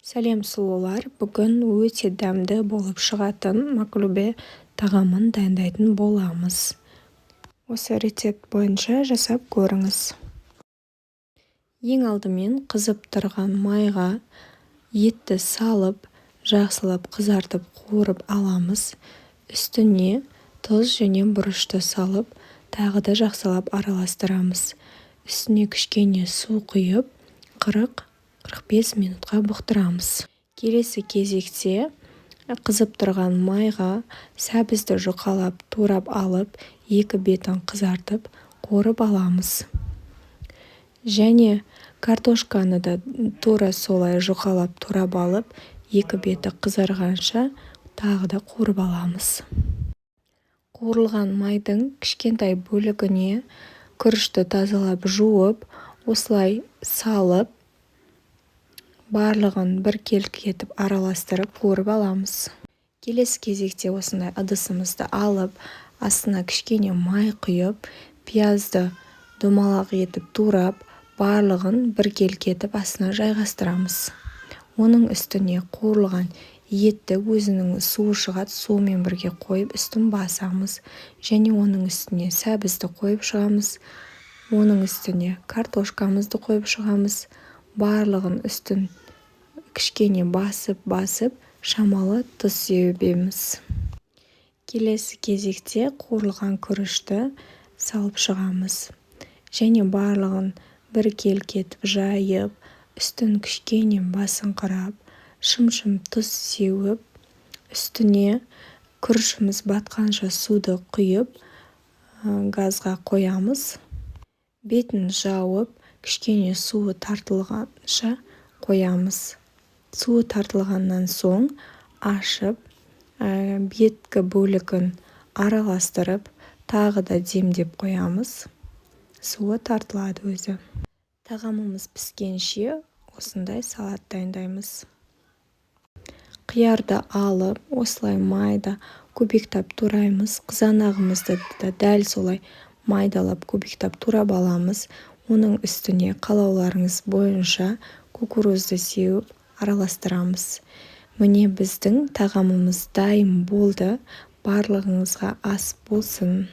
Сәлем, сұлулар! Бүгін өте дәмді болып шығатын маклюбе тағамын дайындайтын боламыз. Осы рецепт бойынша жасап көріңіз. Ең алдымен қызып тұрған майға етті салып, жақсылап қызартып, қуырып аламыз. Үстіне тұз және бұрышты салып, тағы да жақсылап араластырамыз. Үстіне кішкене су құйып, 40-45 минутқа бұқтырамыз. Келесі кезекте қызып тұрған майға сәбізді жұқалап турап алып, екі бетін қызартып, қуырып аламыз. Және картошканы да тура солай жұқалап турап алып, екі беті қызарғанша тағы да қуырып аламыз. Қуырылған майдың кішкентай бөлігіне күрішті тазалап жуып, осылай салып, барлығын біркелкі етіп араластырып, қуырып аламыз. Келесі кезекте осындай ыдысымызды алып, астына кішкене май құйып, пиязды домалақ етіп турап, барлығын біркелкі етіп астына жайғастырамыз. Оның үстіне қуырылған етті, өзінің суы шығады, суымен бірге қойып, үстін басамыз. Және оның үстіне сәбізді қойып шығамыз, оның үстіне картошкамызды қойып шығамыз. Барлығын үстін кішкене басып-басып, шамалы тұз себеміз. Келесі кезекте қуырылған күрішті салып шығамыз. Және барлығын біркелкі етіп жайып, үстін кішкене басыңқырап, шым-шым тұз сеуіп, үстіне күрішіміз батқанша суды құйып, газға қоямыз. Бетін жауып, кішкене суы тартылғанша қоямыз. Суы тартылғаннан соң ашып, беткі бөлігін араластырып, тағы да демдеп қоямыз. Суы тартылады өзі. Тағамымыз піскенше осындай салат дайындаймыз. Қиярды алып, осылай майда кубиктап тураймыз. Қызанағымызды да дәл солай майдалап, кубиктап турап аламыз. Оның үстіне қалауларыңыз бойынша кукурузды сеуіп, араластырамыз. Міне, біздің тағамымыз дайын болды. Барлығыңызға ас болсын!